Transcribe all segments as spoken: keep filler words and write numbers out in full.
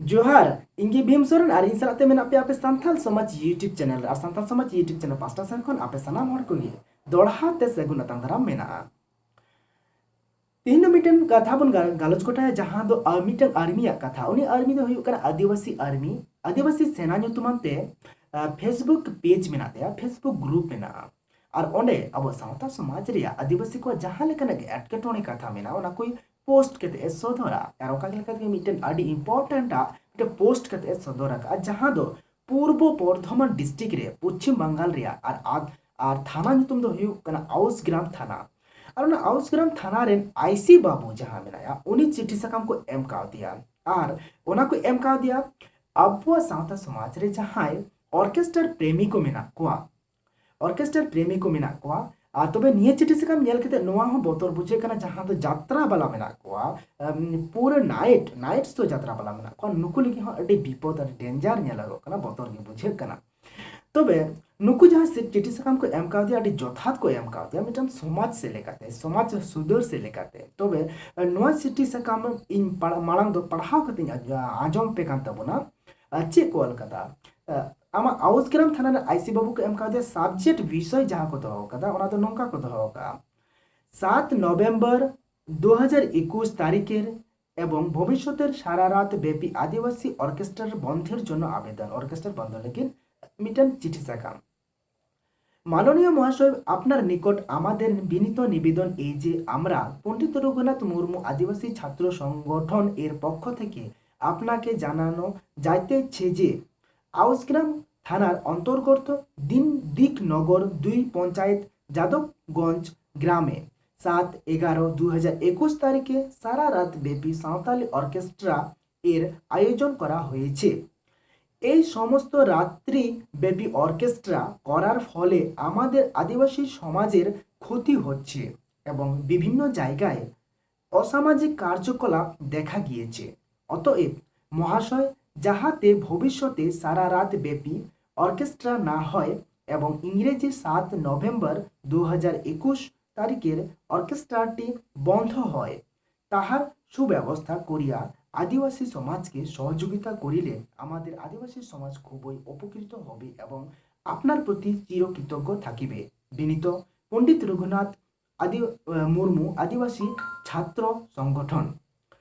ᱡᱚᱦᱟᱨ, ᱤᱧ ᱜᱮ ᱵᱷᱤᱢ ᱥᱚᱨᱮᱱ ᱟᱨ ᱤᱧ ᱥᱟᱞᱟᱜ ᱛᱮ ᱢᱮᱱᱟᱜ ᱯᱮᱭᱟ ᱟᱯᱮ ᱥᱟᱱᱛᱟᱞ ᱥᱚᱢᱟᱡᱽ YouTube ᱪᱮᱱᱮᱞ ᱨᱮ᱾ ᱟᱨ ᱥᱟᱱᱛᱟᱞ ᱥᱚᱢᱟᱡᱽ YouTube ᱪᱮᱱᱮᱞ ᱯᱟᱥᱴᱟ ᱥᱮᱱ ᱠᱷᱚᱱ ᱟᱯᱮ ᱥᱟᱱᱟᱢ ᱦᱚᱲ ᱠᱚᱜᱮ ᱫᱚᱲᱦᱟ ᱛᱮ ᱥᱟᱹᱜᱩᱱ ᱟᱛᱟᱝ ᱫᱟᱨᱟᱢ ᱢᱮᱱᱟᱜᱼᱟ᱾ ᱛᱮᱦᱮᱧ ᱫᱚ ᱢᱤᱫᱴᱮᱱ ᱠᱟᱛᱷᱟ ᱵᱚᱱ ᱜᱟ- ᱜᱟᱞᱚᱪ ᱜᱚᱴᱟᱭᱟ, ᱡᱟᱦᱟᱸ ᱫᱚ ᱟᱨ ᱢᱤᱫᱴᱮᱱ ᱟᱨᱢᱤᱭᱟᱜ ᱠᱟᱛᱷᱟ᱾ ᱩᱱᱤ ᱟᱨᱢᱤ ᱫᱚ ᱦᱩᱭᱩᱜ ᱠᱟᱱᱟ ᱟᱹᱫᱤᱵᱟᱹᱥᱤ ᱟᱨᱢᱤ, ᱟᱹᱫᱤᱵᱟᱹᱥᱤ ᱥᱮᱱᱟ ᱧᱩᱛᱩᱢᱟᱱ ᱛᱮ, ᱟ, Facebook ᱯᱮᱡᱽ ᱢᱮᱱᱟᱜ ᱛᱟᱭᱟ, Facebook ᱜᱨᱩᱯ ᱢᱮᱱᱟᱜᱼᱟ᱾ ᱟᱨ ᱚᱸᱰᱮ ᱟᱵᱚ ᱥᱟᱶᱛᱟ ᱥᱚᱢᱟᱡᱽ ᱨᱮᱭᱟᱜ ᱟᱹᱫᱤᱵᱟᱹᱥᱤ ᱠᱚᱣᱟᱜ ᱡᱟᱦᱟᱸ ᱞᱮᱠᱟᱱᱟᱜ ᱜᱮ ᱮᱴᱠᱮᱴᱚᱬᱮ ᱠᱟᱛᱷᱟ ᱢᱮᱱᱟᱜᱼᱟ, ᱚᱱᱟ ᱠᱚᱭ ᱯᱳᱥᱴ ᱠᱟᱛᱮ ᱮ ᱥᱚᱫᱚᱨᱟ᱾ ᱟᱨ ᱚᱱᱠᱟ ᱜᱮ ᱞᱮᱠᱟᱛᱮ ᱢᱤᱫᱴᱮᱱ ᱟᱹᱰᱤ ᱤᱢᱯᱚᱨᱴᱮᱱᱴ ᱟᱜ ᱢᱤᱫᱴᱮᱱ ᱯᱳᱥᱴ ᱠᱟᱛᱮ ᱮ ᱥᱚᱫᱚᱨ ᱟᱠᱟᱫᱼᱟ, ᱡᱟᱦᱟᱸ ᱫᱚ ᱯᱩᱨᱵᱚ ᱵᱚᱨᱫᱷᱚᱢᱟᱱ ᱰᱤᱥᱴᱨᱤᱠᱴ ᱨᱮ, ᱯᱚᱪᱷᱤᱢ ᱵᱟᱝᱜᱟᱞ ᱨᱮᱭᱟᱜ, ᱟᱨ ᱟᱫ- ᱟᱨ ᱛᱷᱟᱱᱟ ᱧᱩᱛᱩᱢ ᱫᱚ ᱦᱩᱭᱩᱜ ᱠᱟᱱᱟ ᱟᱣᱩᱥᱜᱨᱟᱢ ᱛᱷᱟᱱᱟ᱾ ᱟᱨ ᱚᱱᱟ ᱟᱣᱩᱥᱜᱨᱟᱢ ᱛᱷᱟᱱᱟ ᱨᱮᱱ ᱟᱭᱥᱤ ᱵᱟᱹᱵᱩ ᱡᱟᱦᱟᱸ ᱢᱮᱱᱟᱭᱟ, ᱩᱱᱤ ᱪᱤᱴᱷᱤ ᱥᱟᱠᱟᱢ ᱠᱚ ᱮᱢ ᱠᱟᱣᱫᱮᱭᱟ᱾ ᱟᱨ ᱚᱱᱟ ᱠᱚ ᱮᱢ ᱠᱟᱣᱫᱮᱭᱟ ᱟᱵᱚᱣᱟᱜ ᱥᱟᱶᱛᱟ ᱥᱚᱢᱟᱡᱽ ᱨᱮ ᱡᱟᱦᱟᱸᱭ ᱚᱨᱠᱮᱥᱴᱟᱨ ᱯᱨᱮᱢᱤ ᱠᱚ ᱢᱮᱱᱟᱜ ᱠᱚᱣᱟ, ᱚᱨᱠᱮᱥᱴᱟᱨ ᱯᱨᱮᱢᱤ ᱠᱚ ᱢᱮᱱᱟᱜ ᱠᱚᱣᱟ᱾ ᱟᱨ ᱛᱚᱵᱮ ᱱᱤᱭᱟᱹ ᱪᱤᱴᱷᱤ ᱥᱟᱠᱟᱢ ᱧᱮᱞ ᱠᱟᱛᱮ ᱱᱚᱣᱟ ᱦᱚᱸ ᱵᱚᱛᱚᱨ ᱵᱩᱡᱷᱟᱹᱜ ᱠᱟᱱᱟ, ᱡᱟᱦᱟᱸ ᱫᱚ ᱡᱟᱛᱨᱟ ᱵᱟᱞᱟ ᱢᱮᱱᱟᱜ ᱠᱚᱣᱟ, ᱮᱢ, ᱯᱩᱨᱟᱹ ᱱᱟᱭᱤᱴ, ᱱᱟᱭᱤᱴ ᱫᱚ ᱡᱟᱛᱨᱟ ᱵᱟᱞᱟ ᱢᱮᱱᱟᱜ ᱠᱚᱣᱟ, ᱱᱩᱠᱩ ᱞᱟᱹᱜᱤᱫ ᱦᱚᱸ ᱟᱹᱰᱤ ᱵᱤᱯᱚᱫ, ᱟᱹᱰᱤ ᱰᱮᱧᱡᱟᱨ ᱧᱮᱞᱚᱜᱚᱜ ᱠᱟᱱᱟ, ᱵᱚᱛᱚᱨ ᱜᱮ ᱵᱩᱡᱷᱟᱹᱜ ᱠᱟᱱᱟ᱾ ᱛᱚᱵᱮ ᱱᱩᱠᱩ ᱡᱟᱦᱟᱸ ᱥᱤ- ᱪᱤᱴᱷᱤ ᱥᱟᱠᱟᱢ ᱠᱚ ᱮᱢ ᱠᱟᱣᱫᱮᱭᱟ, ᱟᱹᱰᱤ ᱡᱚᱛᱷᱟᱛ ᱠᱚ ᱮᱢ ᱠᱟᱣᱫᱮᱭᱟ, ᱢᱤᱫᱴᱟᱝ ᱥᱚᱢᱟᱡᱽ ᱥᱮᱫ ᱞᱮᱠᱟᱛᱮ, ᱥᱚᱢᱟᱡᱽ ᱥᱩᱫᱷᱟᱹᱨ ᱥᱮᱫ ᱞᱮᱠᱟᱛᱮ᱾ ᱛᱚᱵᱮ ᱱᱚᱣᱟ ᱪᱤᱴᱷᱤ ᱥᱟᱠᱟᱢ ᱤᱧ ᱯᱟᱲ- ᱢᱟᱲᱟᱝ ᱫᱚ ᱯᱟᱲᱦᱟᱣ ᱠᱟᱛᱮᱧ ᱟᱸᱡ- ᱟᱸᱡᱚᱢ ᱯᱮ ᱠᱟᱱ ᱛᱟᱵᱚᱱᱟ᱾ ᱟᱨ ᱪᱮᱫ ᱠᱚ ᱚᱞ ᱠᱟᱫᱟ? ᱟᱢᱟᱜ ᱟᱣᱩᱥᱜᱨᱟᱢ ᱛᱷᱟᱱᱟ ᱨᱮᱱ ᱟᱭᱥᱤ ᱵᱟᱹᱵᱩ ᱠᱚ ᱮᱢ ᱠᱟᱣᱫᱮᱭᱟ, ᱥᱟᱵᱡᱮᱠᱴ ᱵᱤᱥᱚᱭ ᱡᱟᱦᱟᱸ ᱠᱚ ᱫᱚᱦᱚ ᱠᱟᱫᱟ, ᱚᱱᱟ ᱫᱚ ᱱᱚᱝᱠᱟ ᱠᱚ ᱫᱚᱦᱚ ᱠᱟᱜᱼᱟ, ᱥᱟᱛ ᱱᱚᱵᱷᱮᱢᱵᱚᱨ ᱫᱩ ᱦᱟᱡᱟᱨ ᱮᱠᱩᱥ ᱛᱟᱹᱨᱤᱠᱷᱮᱨ ᱮᱵᱚᱝ ᱵᱷᱚᱵᱤᱥᱥᱚᱛᱮᱨ ᱥᱟᱨᱟ ᱨᱟᱛ ᱵᱮᱯᱤ ᱟᱹᱫᱤᱵᱟᱹᱥᱤ ᱚᱨᱠᱮᱥᱴᱟᱨ ᱵᱚᱱᱫᱷᱮᱨ ᱡᱚᱱᱱᱚ ᱟᱵᱮᱫᱚᱱ, ᱚᱨᱠᱮᱥᱴᱟᱨ ᱵᱚᱱᱫᱷ ᱞᱟᱹᱜᱤᱫ ᱢᱤᱫᱴᱟᱝ ᱪᱤᱴᱷᱤ ᱥᱟᱠᱟᱢ᱾ মাননীয় মহাশয়, আপনার নিকট আমাদের বিনীত নিবেদন এই যে আমরা পণ্ডিত রঘুনাথ মুর্মু আদিবাসী ছাত্র সংগঠন এর পক্ষ থেকে আপনাকে জানানো যাইতেছে যে আউসগ্রাম থানার অন্তর্গত দিন দিকনগর দুই পঞ্চায়েত যাদবগঞ্জ গ্রামে সাত এগারো দু হাজার একুশ তারিখে সারা রাত ব্যাপী সাঁওতালি অর্কেস্ট্রা এর আয়োজন করা হয়েছে। এই সমস্ত রাত্রি ব্যাপী অর্কেস্ট্রা করার ফলে আমাদের আদিবাসী সমাজের ক্ষতি হচ্ছে এবং বিভিন্ন জায়গায় অসামাজিক কার্যকলাপ দেখা গিয়েছে। অতএব মহাশয়, যাহাতে ভবিষ্যতে সারা রাত ব্যাপী অর্কেস্ট্রা না হয় এবং ইংরেজি সাত নভেম্বর দু হাজার একুশ তারিখের অর্কেস্ট্রাটি বন্ধ হয়, তাহার সুব্যবস্থা করিয়া আদিবাসী সমাজকে সহযোগিতা করিলে আমাদের আদিবাসী সমাজ খুবই উপকৃত হবে এবং আপনার প্রতি চিরকৃতজ্ঞ থাকিবে। বিনীত, পণ্ডিত রঘুনাথ আদি-, আহ, মুর্মু আদিবাসী ছাত্র সংগঠন।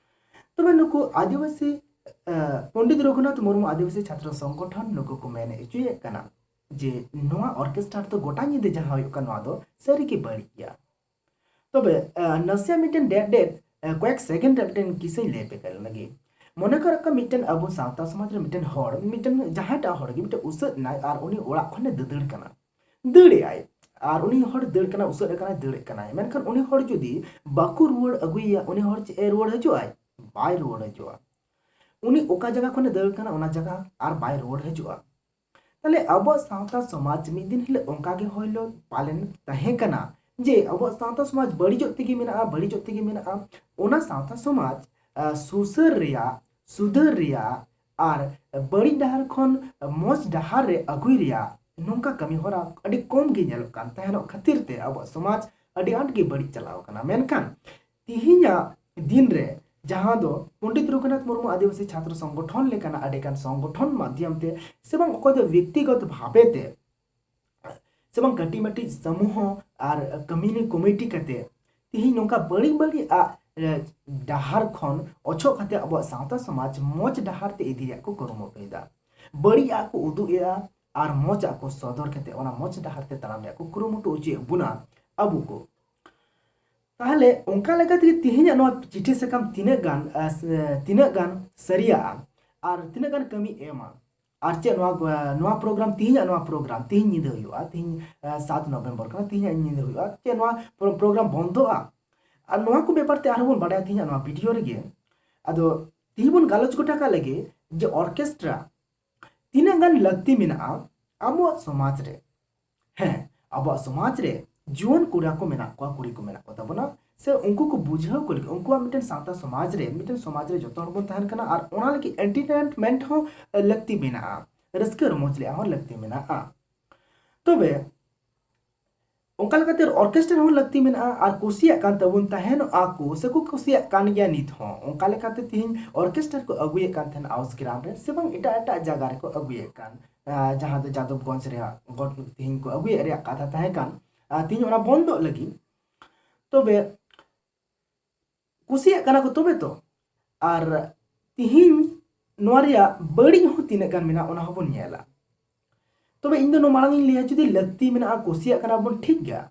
ᱛᱚᱵᱮ ᱱᱩᱠᱩ ᱟᱹᱫᱤᱵᱟᱹᱥᱤ, ᱟᱸ, ᱯᱚᱱᱰᱤᱛ ᱨᱚᱜᱷᱩᱱᱟᱛᱷ ᱢᱩᱨᱢᱩ ᱟᱹᱫᱤᱵᱟᱹᱥᱤ ᱪᱷᱟᱛᱨᱚ ᱥᱚᱝᱜᱚᱴᱷᱚᱱ ᱱᱩᱠᱩ ᱠᱚ ᱢᱮᱱ ᱦᱚᱪᱚᱭᱮᱫ ᱠᱟᱱᱟ ᱡᱮ ᱱᱚᱣᱟ ᱚᱨᱠᱮᱥᱴᱟᱨ ᱫᱚ ᱜᱚᱴᱟ ᱧᱤᱫᱟᱹ ᱡᱟᱦᱟᱸ ᱦᱩᱭᱩᱜ ᱠᱟᱱᱟ, ᱱᱚᱣᱟ ᱫᱚ ᱥᱟᱹᱨᱤᱜᱮ ᱵᱟᱹᱲᱤᱡ ᱜᱮᱭᱟ᱾ ᱛᱚᱵᱮ, ᱟᱸ, ᱱᱟᱥᱮᱭᱟᱜ ᱢᱤᱫᱴᱮᱱ ᱰᱮᱴ ᱰᱮᱴ, ᱟᱸ, ᱠᱚᱭᱮᱠ ᱥᱮᱠᱮᱱᱰ ᱨᱮ ᱢᱤᱫᱴᱮᱱ ᱠᱤᱥᱟᱹᱧ ᱞᱟᱹᱭ ᱟᱯᱮ ᱠᱟᱱ ᱞᱟᱹᱜᱤᱫ᱾ ᱢᱚᱱᱮ ᱠᱚᱨᱚ ᱠᱟᱜ ᱢᱤᱫᱴᱮᱱ ᱟᱵᱚ ᱥᱟᱶᱛᱟ ᱥᱚᱢᱟᱡᱽ ᱨᱮ ᱢᱤᱫᱴᱮᱱ ᱦᱚᱲ, ᱢᱤᱫᱴᱮᱱ ᱡᱟᱦᱟᱸᱭᱴᱟᱜ ᱦᱚᱲ ᱜᱮ ᱢᱤᱫᱴᱮᱱ ᱩᱥᱟᱹᱫ ᱮᱱᱟᱭ ᱟᱨ ᱩᱱᱤ ᱚᱲᱟᱜ ᱠᱷᱚᱱᱮ ᱫᱟᱹᱫᱟᱹᱲ ᱠᱟᱱᱟ, ᱫᱟᱹᱲᱮᱜ ᱟᱭ, ᱟᱨ ᱩᱱᱤ ᱦᱚᱲ ᱫᱟᱹᱲ ᱠᱟᱱᱟ, ᱩᱥᱟᱹᱫ ᱟᱠᱟᱱᱟᱭ, ᱫᱟᱹᱲᱮᱜ ᱠᱟᱱᱟᱭ, ᱢᱮᱱᱠᱷᱟᱱ ᱩᱱᱤ ᱦᱚᱲ ᱡᱩᱫᱤ ᱵᱟᱠᱚ ᱨᱩᱣᱟᱹᱲ ᱟᱹᱜᱩᱭᱮᱭᱟ, ᱩᱱᱤ ᱦᱚᱲ ᱪᱮᱫ ᱮ ᱨᱩᱣᱟᱹᱲ ᱦᱤᱡᱩᱜᱼᱟᱭ? ᱵᱟᱭ ᱨᱩᱣᱟᱹᱲ ᱦᱤᱡᱩᱜᱼᱟ᱾ ᱩᱱᱤ ᱚᱠᱟ ᱡᱟᱭᱜᱟ ᱠᱷᱚᱱᱮ ᱫᱟᱹᱲ ᱠᱟᱱᱟ, ᱚᱱᱟ ᱡᱟᱭᱜᱟ ᱟᱨ ᱵᱟᱭ ᱨᱩᱣᱟᱹᱲ ᱦᱤᱡᱩᱜᱼᱟ᱾ ᱛᱟᱦᱞᱮ ᱟᱵᱚᱣᱟᱜ ᱥᱟᱶᱛᱟ ᱥᱚᱢᱟᱡᱽ ᱢᱤᱫ ᱫᱤᱱ ᱦᱤᱞᱳᱜ ᱚᱱᱠᱟ ᱜᱮ ᱦᱚᱭᱞᱚ ᱯᱟᱞᱮᱱ ᱛᱟᱦᱮᱸ ᱠᱟᱱᱟ ᱡᱮ ᱟᱵᱚᱣᱟᱜ ᱥᱟᱶᱛᱟ ᱥᱚᱢᱟᱡᱽ ᱵᱟᱹᱲᱤᱡᱚᱜ ᱛᱮᱜᱮ ᱢᱮᱱᱟᱜᱼᱟ, ᱵᱟᱹᱲᱤᱡᱚᱜ ᱛᱮᱜᱮ ᱢᱮᱱᱟᱜᱼᱟ᱾ ᱚᱱᱟ ᱥᱟᱶᱛᱟ ᱥᱚᱢᱟᱡᱽ, ᱟᱸ, ᱥᱩᱥᱟᱹᱨ ᱨᱮᱭᱟᱜ, ᱥᱩᱫᱷᱟᱹᱨ ᱨᱮᱭᱟᱜ ᱟᱨ ᱵᱟᱹᱲᱤᱡ ᱰᱟᱦᱟᱨ ᱠᱷᱚᱱ ᱢᱚᱡᱽ ᱰᱟᱦᱟᱨ ᱨᱮ ᱟᱹᱜᱩᱭ ᱨᱮᱭᱟᱜ ᱱᱚᱝᱠᱟ ᱠᱟᱹᱢᱤ ᱦᱚᱨᱟ ᱟᱹᱰᱤ ᱠᱚᱢ ᱜᱮ ᱧᱮᱞᱚᱜ ᱠᱟᱱ ᱛᱟᱦᱮᱱᱚᱜ ᱠᱷᱟᱹᱛᱤᱨ ᱛᱮ ᱟᱵᱚᱣᱟᱜ ᱥᱚᱢᱟᱡᱽ ᱟᱹᱰᱤ ᱟᱸᱴ ᱜᱮ ᱵᱟᱹᱲᱤᱡ ᱪᱟᱞᱟᱣ ᱠᱟᱱᱟ᱾ ᱢᱮᱱᱠᱷᱟᱱ ᱛᱤᱦᱤᱧᱟᱜ ᱫᱤᱱ ᱨᱮ ᱡᱟᱦᱟᱸ ᱫᱚ ᱯᱚᱱᱰᱤᱛ ᱨᱚᱜᱷᱩᱱᱟᱛᱷ ᱢᱩᱨᱢᱩ ᱟᱹᱫᱤᱵᱟᱹᱥᱤ ᱪᱷᱟᱛᱨᱚ ᱥᱚᱝᱜᱚᱴᱷᱚᱱ ᱞᱮᱠᱟᱱᱟᱜ ᱟᱹᱰᱤᱜᱟᱱ ᱥᱚᱝᱜᱚᱴᱷᱚᱱ ᱢᱟᱫᱽᱫᱷᱚᱢ ᱛᱮ ᱥᱮ ᱵᱟᱝ ᱚᱠᱚᱭ ᱫᱚ ᱵᱮᱠᱛᱤᱜᱚᱛ ᱵᱷᱟᱵᱮ ᱛᱮ ᱥᱮ ᱵᱟᱝ ᱠᱟᱹᱴᱤᱡ ᱢᱟᱹᱴᱤᱡ ᱥᱟᱢᱩᱦᱚ ᱟᱨ ᱠᱟᱹᱢᱤᱱᱤ ᱠᱚᱢᱤᱴᱤ ᱠᱟᱛᱮ ᱛᱤᱦᱤᱧ ᱱᱚᱝᱠᱟ ᱵᱟᱹᱲᱤᱡ ᱵᱟᱹᱲᱤᱡ ᱟᱜ, ᱮ, ᱰᱟᱦᱟᱨ ᱠᱷᱚᱱ ᱚᱪᱚᱜ ᱠᱟᱛᱮ ᱟᱵᱚᱣᱟᱜ ᱥᱟᱶᱛᱟ ᱥᱚᱢᱟᱡᱽ ᱢᱚᱡᱽ ᱰᱟᱦᱟᱨ ᱛᱮ ᱤᱫᱤ ᱨᱮᱭᱟᱜ ᱠᱚ ᱠᱩᱨᱩᱢᱩᱴᱩᱭᱮᱫᱟ᱾ ᱵᱟᱹᱲᱤᱡ ᱟᱜ ᱠᱚ ᱩᱫᱩᱜ ᱮᱫᱟ ᱟᱨ ᱢᱚᱡᱽ ᱟᱜ ᱠᱚ ᱥᱚᱫᱚᱨ ᱠᱟᱛᱮ ᱚᱱᱟ ᱢᱚᱡᱽ ᱰᱟᱦᱟᱨ ᱛᱮ ᱛᱟᱲᱟᱢ ᱨᱮᱭᱟᱜ ᱠᱚ ᱠᱩᱨᱩᱢᱩᱴᱩ ᱚᱪᱚᱭᱮᱫ ᱵᱚᱱᱟ ᱟᱵᱚ ᱠᱚ᱾ ᱛᱟᱦᱞᱮ ᱚᱱᱠᱟ ᱞᱮᱠᱟ ᱛᱮᱜᱮ ᱛᱤᱦᱤᱧᱟᱜ ᱱᱚᱣᱟ ᱪᱤᱴᱷᱤ ᱥᱟᱠᱟᱢ ᱛᱤᱱᱟᱹᱜ ᱜᱟᱱ, ᱟ, ᱥᱮ, ᱛᱤᱱᱟᱹᱜ ᱜᱟᱱ ᱥᱟᱹᱨᱤᱭᱟᱜᱼᱟ ᱟᱨ ᱛᱤᱱᱟᱹᱜ ᱜᱟᱱ ᱠᱟᱹᱢᱤ ᱮᱢᱟ, ᱟᱨ ᱪᱮᱫ ᱱᱚᱣᱟ, ᱟ, ᱱᱚᱣᱟ ᱯᱨᱳᱜᱨᱟᱢ, ᱛᱤᱦᱤᱧᱟᱜ ᱱᱚᱣᱟ ᱯᱨᱳᱜᱨᱟᱢ ᱛᱤᱦᱤᱧ ᱧᱤᱫᱟᱹ ᱦᱩᱭᱩᱜᱼᱟ, ᱛᱤᱦᱤᱧ, ᱟ, ᱥᱟᱛ ᱱᱚᱵᱷᱮᱢᱵᱚᱨ ᱠᱟᱱᱟ, ᱛᱤᱦᱤᱧᱟᱜ ᱧᱤᱫᱟᱹ ᱦᱩᱭᱩᱜᱼᱟ, ᱪᱮᱫ ᱱᱚᱣᱟ ᱯᱨᱳ-, ᱯᱨᱳᱜᱨᱟᱢ ᱵᱚᱱᱫᱚᱜᱼᱟ? ᱟᱨ ᱱᱚᱣᱟ ᱠᱚ ᱵᱮᱯᱟᱨ ᱛᱮ ᱟᱨᱦᱚᱸ ᱵᱚᱱ ᱵᱟᱰᱟᱭᱟ ᱛᱤᱦᱤᱧᱟᱜ ᱱᱚᱣᱟ ᱵᱷᱤᱰᱤᱭᱳ ᱨᱮᱜᱮ᱾ ᱟᱫᱚ ᱛᱤᱦᱤᱧ ᱵᱚᱱ ᱜᱟᱞᱚᱪ ᱜᱚᱴᱟ ᱠᱟᱜ ᱞᱮᱜᱮ ᱡᱮ ᱚᱨᱠᱮᱥᱴᱨᱟ ᱛᱤᱱᱟᱹᱜ ᱜᱟᱱ ᱞᱟᱹᱠᱛᱤ ᱢᱮᱱᱟᱜᱼᱟ ᱟᱵᱚᱣᱟᱜ ᱥᱚᱢᱟᱡᱽ ᱨᱮ᱾ ᱦᱮᱸ, ᱟᱵᱚᱣᱟᱜ ᱥᱚᱢᱟᱡᱽ ᱨᱮ ᱡᱩᱣᱟᱹᱱ ᱠᱚᱲᱟ ᱠᱚ ᱢᱮᱱᱟᱜ ᱠᱚᱣᱟ, ᱠᱩᱲᱤ ᱠᱚ ᱢᱮᱱᱟᱜ ᱠᱚ ᱛᱟᱵᱚᱱᱟ, ᱥᱮ ᱩᱱᱠᱩ ᱠᱚ ᱵᱩᱡᱷᱟᱹᱣ ᱠᱚ ᱞᱟᱹᱜᱤᱫ, ᱩᱱᱠᱩᱣᱟᱜ ᱢᱤᱫᱴᱮᱱ ᱥᱟᱶᱛᱟ ᱥᱚᱢᱟᱡᱽ ᱨᱮ, ᱢᱤᱫᱴᱮᱱ ᱥᱚᱢᱟᱡᱽ ᱨᱮ ᱡᱚᱛᱚ ᱦᱚᱲ ᱵᱚᱱ ᱛᱟᱦᱮᱱ ᱠᱟᱱᱟ ᱟᱨ ᱚᱱᱟ ᱞᱟᱹᱜᱤᱫ ᱮᱱᱴᱟᱨᱴᱮᱱᱢᱮᱱᱴ ᱦᱚᱸ ᱞᱟᱹᱠᱛᱤ ᱢᱮᱱᱟᱜᱼᱟ, ᱨᱟᱹᱥᱠᱟᱹ ᱨᱚᱢᱚᱡᱽ ᱨᱮᱭᱟᱜ ᱦᱚᱸ ᱞᱟᱹᱠᱛᱤ ᱢᱮᱱᱟᱜᱼᱟ᱾ ᱛᱚᱵᱮ ᱚᱱᱠᱟ ᱞᱮᱠᱟᱛᱮ ᱚᱨᱠᱮᱥᱴᱟᱨ ᱦᱚᱸ ᱞᱟᱹᱠᱛᱤ ᱢᱮᱱᱟᱜᱼᱟ, ᱟᱨ ᱠᱩᱥᱤᱭᱟᱜ ᱠᱟᱱ ᱛᱟᱵᱚᱱ ᱛᱟᱦᱮᱱᱚᱜᱼᱟ ᱠᱚ, ᱥᱮᱠᱚ ᱠᱩᱥᱤᱭᱟᱜ ᱠᱟᱱ ᱜᱮᱭᱟ ᱱᱤᱛ ᱦᱚᱸ᱾ ᱚᱱᱠᱟ ᱞᱮᱠᱟᱛᱮ ᱛᱤᱦᱤᱧ ᱚᱨᱠᱮᱥᱴᱟᱨ ᱠᱚ ᱟᱹᱜᱩᱭᱮᱫ ᱠᱟᱱ ᱛᱟᱦᱮᱱᱟ ᱟᱣᱥ ᱜᱨᱟᱢ ᱨᱮ, ᱥᱮ ᱵᱟᱝ ᱮᱴᱟᱜ ᱮᱴᱟᱜ ᱡᱟᱭᱜᱟ ᱨᱮᱠᱚ ᱟᱹᱜᱩᱭᱮᱫ ᱠᱟᱱ, ᱟᱨ ᱡᱟᱦᱟᱸ ᱫᱚ ᱡᱟᱫᱚᱵᱽᱜᱚᱸᱡᱽ ᱨᱮᱭᱟᱜ ᱜᱚᱴ-, ᱛᱤᱦᱤᱧ ᱠᱚ ᱟᱹᱜᱩᱭᱮᱫ ᱨᱮᱭᱟᱜ ᱠᱟᱛᱷᱟ ᱛᱟᱦᱮᱸ ᱠᱟᱱ, ᱟᱨ ᱛᱤᱦᱤᱧ ᱚᱱᱟ ᱵᱚᱱᱫᱚᱜ ᱞᱟᱹᱜᱤᱫ᱾ ᱛᱚᱵᱮ ᱠᱩᱥᱤᱭᱟᱜ ᱠᱟᱱᱟ ᱠᱚ ᱛᱚᱵᱮ ᱛᱚ᱾ ᱟᱨ ᱛᱤᱦᱤᱧ ᱱᱚᱣᱟ ᱨᱮᱭᱟᱜ ᱵᱟᱹᱲᱤᱡ ᱦᱚᱸ ᱛᱤᱱᱟᱹᱜ ᱜᱟᱱ ᱢᱮᱱᱟᱜᱼᱟ, ᱚᱱᱟ ᱦᱚᱸᱵᱚᱱ ᱧᱮᱞᱟ᱾ ᱛᱚᱵᱮ ᱤᱧ ᱫᱚ ᱱᱚᱣᱟ ᱢᱟᱲᱟᱝ ᱤᱧ ᱞᱟᱹᱭᱟ, ᱡᱩᱫᱤ ᱞᱟᱹᱠᱛᱤ ᱢᱮᱱᱟᱜᱼᱟ, ᱠᱩᱥᱤᱭᱟᱜ ᱠᱟᱱᱟ ᱵᱚᱱ, ᱴᱷᱤᱠ ᱜᱮᱭᱟ,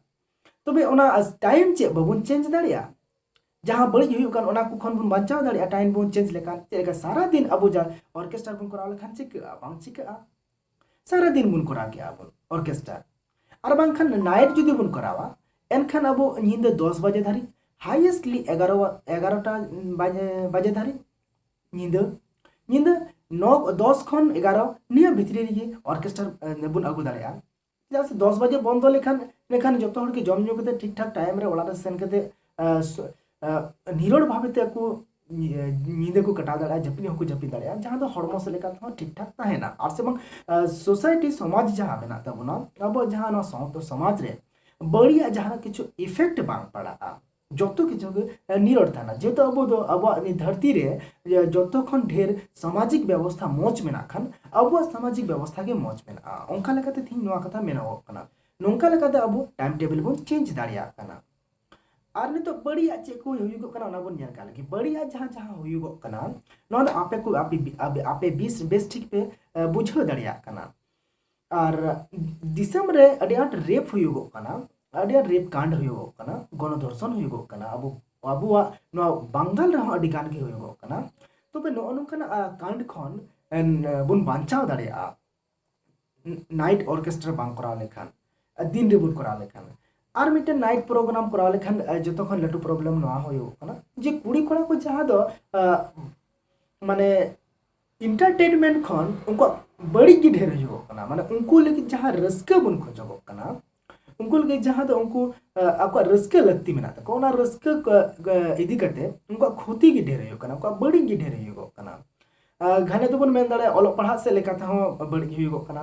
ᱛᱚᱵᱮ ᱚᱱᱟ ᱴᱟᱭᱤᱢ ᱪᱮᱫ ᱵᱟᱵᱚᱱ ᱪᱮᱧᱡᱽ ᱫᱟᱲᱮᱭᱟᱜᱼᱟ? ᱡᱟᱦᱟᱸ ᱵᱟᱹᱲᱤᱡ ᱦᱩᱭᱩᱜ ᱠᱟᱱ, ᱚᱱᱟ ᱠᱚ ᱠᱷᱚᱱ ᱵᱚᱱ ᱵᱟᱧᱪᱟᱣ ᱫᱟᱲᱮᱭᱟᱜᱼᱟ ᱴᱟᱭᱤᱢ ᱵᱚᱱ ᱪᱮᱧᱡᱽ ᱞᱮᱠᱷᱟᱱ᱾ ᱪᱮᱫ ᱞᱮᱠᱟ ᱥᱟᱨᱟ ᱫᱤᱱ ᱟᱵᱚ ᱡᱟ ᱚᱨᱠᱮᱥᱴᱟᱨ ᱵᱚᱱ ᱠᱚᱨᱟᱣ ᱞᱮᱠᱷᱟᱱ ᱪᱤᱠᱟᱹᱜᱼᱟ? ᱵᱟᱝ ᱪᱤᱠᱟᱹᱜᱼᱟ᱾ ᱥᱟᱨᱟ ᱫᱤᱱ ᱵᱚᱱ ᱠᱚᱨᱟᱣ ᱠᱮᱜᱼᱟ ᱵᱚᱱ ᱚᱨᱠᱮᱥᱴᱟᱨ, ᱟᱨ ᱵᱟᱝᱠᱷᱟᱱ ᱱᱟᱭᱤᱴ ᱡᱩᱫᱤ ᱵᱚᱱ ᱠᱚᱨᱟᱣᱟ, ᱮᱱᱠᱷᱟᱱ ᱟᱵᱚ ᱧᱤᱫᱟᱹ ᱫᱚᱥ ᱵᱟᱡᱮ ᱫᱷᱟᱹᱨᱤᱡ, ᱦᱟᱭᱮᱥᱴᱞᱤ ᱮᱜᱟᱨᱚ, ᱮᱜᱟᱨᱚᱴᱟ ᱵᱟᱡᱮ, ᱵᱟᱡᱮ ᱫᱷᱟᱹᱨᱤᱡ ᱧᱤᱫᱟᱹ, ᱧᱤᱫᱟᱹ ᱱᱚ, ᱫᱚᱥ ᱠᱷᱚᱱ ᱮᱜᱟᱨᱚ ᱱᱤᱭᱟᱹ ᱵᱷᱤᱛᱨᱤ ᱨᱮᱜᱮ ᱚᱨᱠᱮᱥᱴᱟᱨ, ᱮ, ᱵᱚᱱ ᱟᱹᱜᱩ ᱫᱟᱲᱮᱭᱟᱜᱼᱟ᱾ ᱪᱮᱫᱟᱜ ᱥᱮ ᱫᱚᱥ ᱵᱟᱡᱮ ᱵᱚᱱᱫᱚ ᱞᱮᱠᱷᱟᱱ, ᱤᱱᱟᱹᱠᱷᱟᱱ ᱡᱚᱛᱚ ᱦᱚᱲ ᱜᱮ ᱡᱚᱢ ᱧᱩ ᱠᱟᱛᱮ ᱴᱷᱤᱠ ᱴᱷᱟᱠ ᱴᱟᱭᱤᱢ ᱨᱮ ᱚᱲᱟᱜ ᱨᱮ ᱥᱮᱱ ᱠᱟᱛᱮ, ᱮ, ᱥ-, ᱮ, ᱱᱤᱨᱚᱲ ᱵᱷᱟᱵᱮ ᱛᱮ ᱟᱠᱚ ᱧᱤ-, ᱧᱤᱫᱟᱹ ᱠᱚ ᱠᱟᱴᱟᱣ ᱫᱟᱲᱮᱭᱟᱜᱼᱟ, ᱡᱟᱹᱯᱤᱫ ᱦᱚᱸᱠᱚ ᱡᱟᱹᱯᱤᱫ ᱫᱟᱲᱮᱭᱟᱜᱼᱟ, ᱡᱟᱦᱟᱸ ᱫᱚ ᱦᱚᱲᱢᱚ ᱥᱮᱫ ᱞᱮᱠᱟ ᱛᱮᱦᱚᱸ ᱴᱷᱤᱠ ᱴᱷᱟᱠ ᱛᱟᱦᱮᱱᱟ᱾ ᱟᱨ ᱥᱮ ᱵᱟᱝ, ᱮ, ᱥᱳᱥᱟᱭᱴᱤ, ᱥᱚᱢᱟᱡᱽ ᱡᱟᱦᱟᱸ ᱢᱮᱱᱟᱜ ᱛᱟᱵᱚᱱᱟ, ᱟᱵᱚ ᱡᱟᱦᱟᱸ ᱱᱚᱣᱟ ᱥᱟᱶᱛᱟ ᱥᱚᱢᱟᱡᱽ ᱨᱮ ᱵᱟᱹᱲᱤᱡᱟᱜ ᱡᱟᱦᱟᱱᱟᱜ ᱠᱤᱪᱷᱩ ᱤᱯᱷᱮᱠᱴ ᱵᱟᱝ ᱯᱟᱲᱟᱜᱼᱟ, ᱡᱚᱛᱚ ᱠᱤᱪᱷᱩ ᱜᱮ, ᱮ, ᱱᱤᱨᱚᱲ ᱛᱟᱦᱮᱱᱟ᱾ ᱡᱮᱦᱮᱛᱩ ᱟᱵᱚ ᱫᱚ ᱟᱵᱚᱣᱟᱜ ᱱᱤᱭᱟᱹ ᱫᱷᱟᱹᱨᱛᱤ ᱨᱮ, ᱮ, ᱡᱚᱛᱚ ᱠᱷᱚᱱ ᱰᱷᱮᱨ ᱥᱟᱢᱟᱡᱤᱠ ᱵᱮᱵᱚᱥᱛᱷᱟ ᱢᱚᱡᱽ ᱢᱮᱱᱟᱜ ᱠᱷᱟᱱ, ᱟᱵᱚᱣᱟᱜ ᱥᱟᱢᱟᱡᱤᱠ ᱵᱮᱵᱚᱥᱛᱷᱟ ᱜᱮ ᱢᱚᱡᱽ ᱢᱮᱱᱟᱜᱼᱟ᱾ ᱚᱱᱠᱟ ᱞᱮᱠᱟᱛᱮ ᱛᱮᱦᱮᱧ ᱱᱚᱣᱟ ᱠᱟᱛᱷᱟ ᱢᱮᱱᱚᱜᱚᱜ ᱠᱟᱱᱟ᱾ ᱱᱚᱝᱠᱟ ᱞᱮᱠᱟᱛᱮ ᱟᱵᱚ ᱴᱟᱭᱤᱢ ᱴᱮᱵᱤᱞ ᱵᱚᱱ ᱪᱮᱧᱡᱽ ᱫᱟᱲᱮᱭᱟᱜ ᱠᱟᱱᱟ᱾ ᱟᱨ ᱱᱤᱛᱚᱜ ᱵᱟᱹᱲᱤᱡᱟᱜ ᱪᱮᱫ ᱠᱚ ᱦᱩᱭᱩᱜᱚᱜ ᱠᱟᱱᱟ, ᱚᱱᱟ ᱵᱚᱱ ᱧᱮᱞ ᱠᱟᱜ ᱞᱮᱜᱮ᱾ ᱵᱟᱹᱲᱤᱡᱟᱜ ᱡᱟᱦᱟᱸ ᱡᱟᱦᱟᱸ ᱦᱩᱭᱩᱜᱚᱜ ᱠᱟᱱᱟ, ᱱᱚᱣᱟ ᱫᱚ ᱟᱯᱮ ᱠᱚ, ᱟᱯᱮ ᱵᱤ-, ᱟᱯᱮ, ᱟᱯᱮ ᱵᱮᱥ, ᱵᱮᱥ ᱴᱷᱤᱠ ᱯᱮ, ᱮ, ᱵᱩᱡᱷᱟᱹᱣ ᱫᱟᱲᱮᱭᱟᱜ ᱠᱟᱱᱟ᱾ ᱟᱨ ᱫᱤᱥᱚᱢ ᱨᱮ ᱟᱹᱰᱤ ᱟᱸᱴ ᱨᱮᱯ ᱦᱩᱭᱩᱜᱚᱜ ᱠᱟᱱᱟ, ᱟᱹᱰᱤ ᱟᱸᱴ ᱨᱮᱯ ᱠᱟᱱᱰ ᱦᱩᱭᱩᱜᱚᱜ ᱠᱟᱱᱟ, ᱜᱚᱱᱚᱫᱷᱚᱨᱥᱚᱱ ᱦᱩᱭᱩᱜᱚᱜ ᱠᱟᱱᱟ᱾ ᱟᱵᱚ, ᱟᱵᱚᱣᱟᱜ ᱱᱚᱣᱟ ᱵᱟᱝᱜᱟᱞ ᱨᱮᱦᱚᱸ ᱟᱹᱰᱤ ᱜᱟᱱ ᱜᱮ ᱦᱩᱭᱩᱜᱚᱜ ᱠᱟᱱᱟ᱾ ᱛᱚᱵᱮ ᱱᱚᱜᱼᱚ ᱱᱚᱝᱠᱟᱱᱟᱜ, ᱟ, ᱠᱟᱱᱰ ᱠᱷᱚᱱ, ᱮᱱ, ᱵᱚᱱ ᱵᱟᱧᱪᱟᱣ ᱫᱟᱲᱮᱭᱟᱜᱼᱟ᱾ ᱱᱟᱭᱤᱴ ᱚᱨᱠᱮᱥᱴᱨᱟ ᱵᱟᱝ ᱠᱚᱨᱟᱣ ᱞᱮᱠᱷᱟᱱ, ᱫᱤᱱ ᱨᱮᱵᱚᱱ ᱠᱚᱨᱟᱣ ᱞᱮᱠᱷᱟᱱ᱾ ᱟᱨ ᱢᱤᱫᱴᱮᱱ ᱱᱟᱭᱤᱴ ᱯᱨᱳᱜᱨᱟᱢ ᱠᱚᱨᱟᱣ ᱞᱮᱠᱷᱟᱱ, ᱮ, ᱡᱚᱛᱚ ᱠᱷᱚᱱ ᱞᱟᱹᱴᱩ ᱯᱨᱚᱵᱞᱮᱢ ᱱᱚᱣᱟ ᱦᱩᱭᱩᱜ ᱠᱟᱱᱟ ᱡᱮ ᱠᱩᱲᱤ ᱠᱚᱲᱟ ᱠᱚ ᱡᱟᱦᱟᱸ ᱫᱚ, ᱟ, ᱢᱟᱱᱮ ᱤᱱᱴᱟᱨᱴᱮᱱᱢᱮᱱᱴ ᱠᱷᱚᱱ ᱩᱱᱠᱩᱣᱟᱜ ᱵᱟᱹᱲᱤᱡ ᱜᱮ ᱰᱷᱮᱨ ᱦᱩᱭᱩᱜᱚᱜ ᱠᱟᱱᱟ᱾ ᱢᱟᱱᱮ ᱩᱱᱠᱩ ᱞᱟᱹᱜᱤᱫ ᱡᱟᱦᱟᱸ ᱨᱟᱹᱥᱠᱟᱹ ᱵᱚᱱ ᱠᱷᱚᱡᱚᱜᱚᱜ ᱠᱟᱱᱟ, ᱩᱱᱠᱩ ᱞᱟᱹᱜᱤᱫ ᱡᱟᱦᱟᱸ ᱫᱚ ᱩᱱᱠᱩ, ᱟ, ᱟᱠᱚᱣᱟᱜ ᱨᱟᱹᱥᱠᱟᱹ ᱞᱟᱹᱠᱛᱤ ᱢᱮᱱᱟᱜ ᱛᱟᱠᱚᱣᱟ, ᱚᱱᱟ ᱨᱟᱹᱥᱠᱟᱹ ᱠᱚ, ᱠᱚ ᱤᱫᱤ ᱠᱟᱛᱮ ᱩᱱᱠᱩᱣᱟᱜ ᱠᱷᱚᱛᱤ ᱜᱮ ᱰᱷᱮᱨ ᱦᱩᱭᱩᱜ ᱠᱟᱱᱟ, ᱩᱱᱠᱩᱣᱟᱜ ᱵᱟᱹᱲᱤᱡ ᱜᱮ ᱰᱷᱮᱨ ᱦᱩᱭᱩᱜᱚᱜ ᱠᱟᱱᱟ᱾ ᱟ, ᱜᱷᱟᱱᱮ ᱫᱚᱵᱚᱱ ᱢᱮᱱ ᱫᱟᱲᱮᱭᱟᱜᱼᱟ, ᱚᱞᱚᱜ ᱯᱟᱲᱦᱟᱜ ᱥᱮᱫ ᱞᱮᱠᱟ ᱛᱮᱦᱚᱸ ᱵᱟᱹᱲᱤᱡ ᱦᱩᱭᱩᱜᱚᱜ ᱠᱟᱱᱟ᱾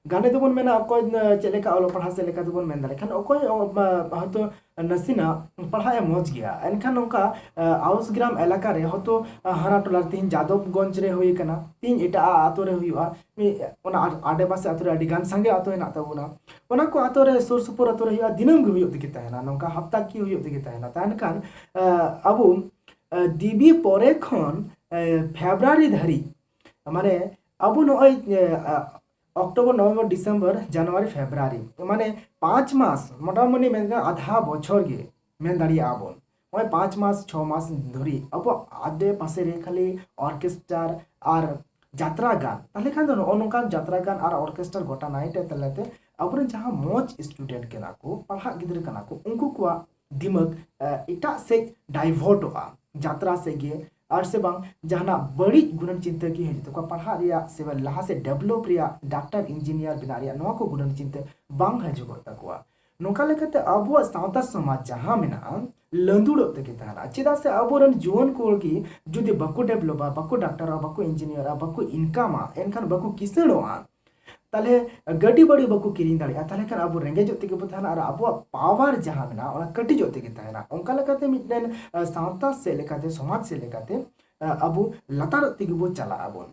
ᱜᱟᱸᱰᱮ ᱫᱚᱵᱚᱱ ᱢᱮᱱᱟ ᱚᱠᱚᱭ, ᱮ, ᱪᱮᱫ ᱞᱮᱠᱟ ᱚᱞᱚᱜ ᱯᱟᱲᱦᱟᱜ ᱥᱮᱫ ᱞᱮᱠᱟ ᱛᱮᱵᱚᱱ ᱢᱮᱱ ᱫᱟᱲᱮᱭᱟᱜ ᱠᱷᱟᱱ, ᱚᱠᱚᱭ, ᱚ, ᱢᱟ, ᱦᱚᱭᱛᱳ ᱱᱟᱥᱮᱱᱟᱜ ᱯᱟᱲᱦᱟᱜ ᱮ ᱢᱚᱡᱽ ᱜᱮᱭᱟ, ᱮᱱᱠᱷᱟᱱ ᱱᱚᱝᱠᱟ, ᱮ, ᱟᱣᱩᱥ ᱜᱨᱟᱢ ᱮᱞᱟᱠᱟ ᱨᱮ ᱦᱚᱭᱛᱳ, ᱮ, ᱦᱟᱱᱟ ᱴᱚᱞᱟ ᱨᱮ ᱛᱤᱦᱤᱧ ᱡᱟᱫᱚᱵᱽᱜᱚᱸᱡᱽ ᱨᱮ ᱦᱩᱭ ᱟᱠᱟᱱᱟ, ᱛᱤᱦᱤᱧ ᱮᱴᱟᱜ ᱟᱛᱳ ᱨᱮ ᱦᱩᱭᱩᱜᱼᱟ, ᱢᱤᱫ, ᱚᱱᱟ ᱟᱰ-, ᱟᱰᱮᱯᱟᱥᱮ ᱟᱛᱳ ᱨᱮ ᱟᱹᱰᱤ ᱜᱟᱱ ᱥᱟᱸᱜᱮ ᱟᱛᱳ ᱦᱮᱱᱟᱜ ᱛᱟᱵᱚᱱᱟ, ᱚᱱᱟ ᱠᱚ ᱟᱛᱳ ᱨᱮ ᱥᱩᱨ ᱥᱩᱯᱩᱨ ᱟᱛᱳ ᱨᱮ ᱦᱩᱭᱩᱜᱼᱟ, ᱫᱤᱱᱟᱹᱢ ᱜᱮ ᱦᱩᱭᱩᱜ ᱛᱮᱜᱮ ᱛᱟᱦᱮᱱᱟ, ᱱᱚᱝᱠᱟ ᱦᱟᱯᱛᱟ ᱠᱤ ᱦᱩᱭᱩᱜ ᱛᱮᱜᱮ ᱛᱟᱦᱮᱱᱟ᱾ ᱛᱟᱦᱮᱱ ᱠᱷᱟᱱ, ᱮ, ᱟᱵᱚ, ᱮ, ᱫᱮᱵᱤ ᱯᱚᱨᱮ ᱠᱷᱚᱱ, ᱮ, ᱯᱷᱮᱵᱽᱨᱩᱣᱟᱨᱤ ᱫᱷᱟᱹᱨᱤᱡ, ᱢᱟᱱᱮ ᱟᱵᱚ ᱱᱚᱜᱼᱚᱭ, ᱮ, ᱟ, ᱚᱠᱴᱳᱵᱚᱨ, ᱱᱚᱵᱷᱮᱢᱵᱚᱨ, ᱰᱤᱥᱮᱢᱵᱚᱨ, ᱡᱟᱱᱩᱣᱟᱨᱤ, ᱯᱷᱮᱵᱽᱨᱩᱣᱟᱨᱤ, ᱢᱟᱱᱮ ᱯᱟᱸᱪ ᱢᱟᱥ, ᱢᱚᱴᱟᱢᱩᱴᱤ ᱢᱮᱱ ᱜᱟᱱᱚᱜᱼᱟ ᱟᱫᱷᱟ ᱵᱚᱪᱷᱚᱨ ᱜᱮ ᱢᱮᱱ ᱫᱟᱲᱮᱭᱟᱜᱼᱟ ᱵᱚᱱ᱾ ᱱᱚᱜᱼᱚᱭ ᱯᱟᱸᱪ ᱢᱟᱥ, ᱪᱷᱚ ᱢᱟᱥ ᱫᱷᱩᱨᱤ ᱟᱵᱚᱣᱟᱜ ᱟᱰᱮ ᱯᱟᱥᱮ ᱨᱮ ᱠᱷᱟᱹᱞᱤ ᱚᱨᱠᱮᱥᱴᱟᱨ ᱟᱨ ᱡᱟᱛᱨᱟ ᱜᱟᱱ, ᱛᱟᱦᱚᱞᱮ ᱠᱷᱟᱱ ᱫᱚ ᱱᱚᱜᱼᱚ ᱱᱚᱝᱠᱟᱱ ᱡᱟᱛᱨᱟ ᱜᱟᱱ ᱟᱨ ᱚᱨᱠᱮᱥᱴᱟᱨ ᱜᱚᱴᱟ ᱱᱟᱭᱤᱴ ᱮ ᱛᱟᱞᱟᱛᱮ ᱟᱵᱚᱨᱮᱱ ᱡᱟᱦᱟᱸ ᱢᱚᱡᱽ ᱥᱴᱩᱰᱮᱱᱴ ᱠᱟᱱᱟ ᱠᱚ, ᱯᱟᱲᱦᱟᱜ ᱜᱤᱫᱽᱨᱟᱹ ᱠᱟᱱᱟ ᱠᱚ, ᱩᱱᱠᱩ ᱠᱚᱣᱟᱜ ᱫᱤᱢᱟᱜᱽ, ᱮ, ᱮᱴᱟᱜ ᱥᱮᱫ ᱰᱟᱭᱵᱷᱟᱨᱴᱚᱜᱼᱟ, ᱡᱟᱛᱨᱟ ᱥᱮᱫ ᱜᱮ, ᱟᱨ ᱥᱮ ᱵᱟᱝ ᱡᱟᱦᱟᱱᱟᱜ ᱵᱟᱹᱲᱤᱡ ᱜᱩᱱᱟᱹᱱ ᱪᱤᱱᱛᱟᱹ ᱜᱮ ᱦᱤᱡᱩᱜ ᱛᱟᱠᱚᱣᱟ, ᱯᱟᱲᱦᱟᱜ ᱨᱮᱭᱟᱜ ᱥᱮ ᱞᱟᱦᱟ ᱥᱮᱫ ᱰᱮᱵᱷᱞᱚᱯ ᱨᱮᱭᱟᱜ, ᱰᱟᱠᱛᱟᱨ ᱤᱧᱡᱤᱱᱤᱭᱟᱨ ᱵᱮᱱᱟᱜ ᱨᱮᱭᱟᱜ ᱱᱚᱣᱟ ᱠᱚ ᱜᱩᱱᱟᱹᱱ ᱪᱤᱱᱛᱟᱹ ᱵᱟᱝ ᱦᱤᱡᱩᱜᱚᱜ ᱛᱟᱠᱚᱣᱟ᱾ ᱱᱚᱝᱠᱟ ᱞᱮᱠᱟᱛᱮ ᱟᱵᱚᱣᱟᱜ ᱥᱟᱶᱛᱟ ᱥᱚᱢᱟᱡᱽ ᱡᱟᱦᱟᱸ ᱢᱮᱱᱟᱜᱼᱟ, ᱞᱟᱹᱸᱫᱩᱲᱚᱜ ᱛᱮᱜᱮ ᱛᱟᱦᱮᱱᱟ᱾ ᱪᱮᱫᱟᱜ ᱥᱮ ᱟᱵᱚᱨᱮᱱ ᱡᱩᱣᱟᱹᱱ ᱠᱚ ᱜᱮ ᱡᱩᱫᱤ ᱵᱟᱠᱚ ᱰᱮᱵᱷᱞᱚᱯᱟ, ᱵᱟᱠᱚ ᱰᱟᱠᱛᱟᱨᱚᱜᱼᱟ, ᱵᱟᱠᱚ ᱤᱧᱡᱤᱱᱤᱭᱟᱨᱚᱜᱼᱟ, ᱵᱟᱠᱚ ᱤᱱᱠᱟᱢᱟ, ᱮᱱᱠᱷᱟᱱ ᱵᱟᱠᱚ ᱠᱤᱥᱟᱹᱬᱚᱜᱼᱟ, ᱛᱟᱦᱞᱮ ᱜᱟᱹᱰᱤ ᱵᱟᱹᱲᱤ ᱵᱟᱠᱚ ᱠᱤᱨᱤᱧ ᱫᱟᱲᱮᱭᱟᱜᱼᱟ, ᱛᱟᱦᱞᱮ ᱠᱷᱟᱱ ᱟᱵᱚ ᱨᱮᱸᱜᱮᱡᱚᱜ ᱛᱮᱜᱮ ᱵᱚ ᱛᱟᱦᱮᱱᱟ ᱟᱨ ᱟᱵᱚᱣᱟᱜ ᱯᱟᱣᱟᱨ ᱡᱟᱦᱟᱸ ᱢᱮᱱᱟᱜᱼᱟ ᱚᱱᱟ ᱠᱟᱹᱴᱤᱡᱚᱜ ᱛᱮᱜᱮ ᱛᱟᱦᱮᱱᱟ᱾ ᱚᱱᱠᱟ ᱞᱮᱠᱟᱛᱮ ᱢᱤᱫᱴᱮᱱ, ᱟ, ᱥᱟᱶᱛᱟ ᱥᱮᱫ ᱞᱮᱠᱟᱛᱮ, ᱥᱚᱢᱟᱡᱽ ᱥᱮᱫ ᱞᱮᱠᱟᱛᱮ, ᱟ, ᱟᱵᱚ ᱞᱟᱛᱟᱨᱚᱜ ᱛᱮᱜᱮ ᱵᱚ ᱪᱟᱞᱟᱜ ᱟᱵᱚᱱ᱾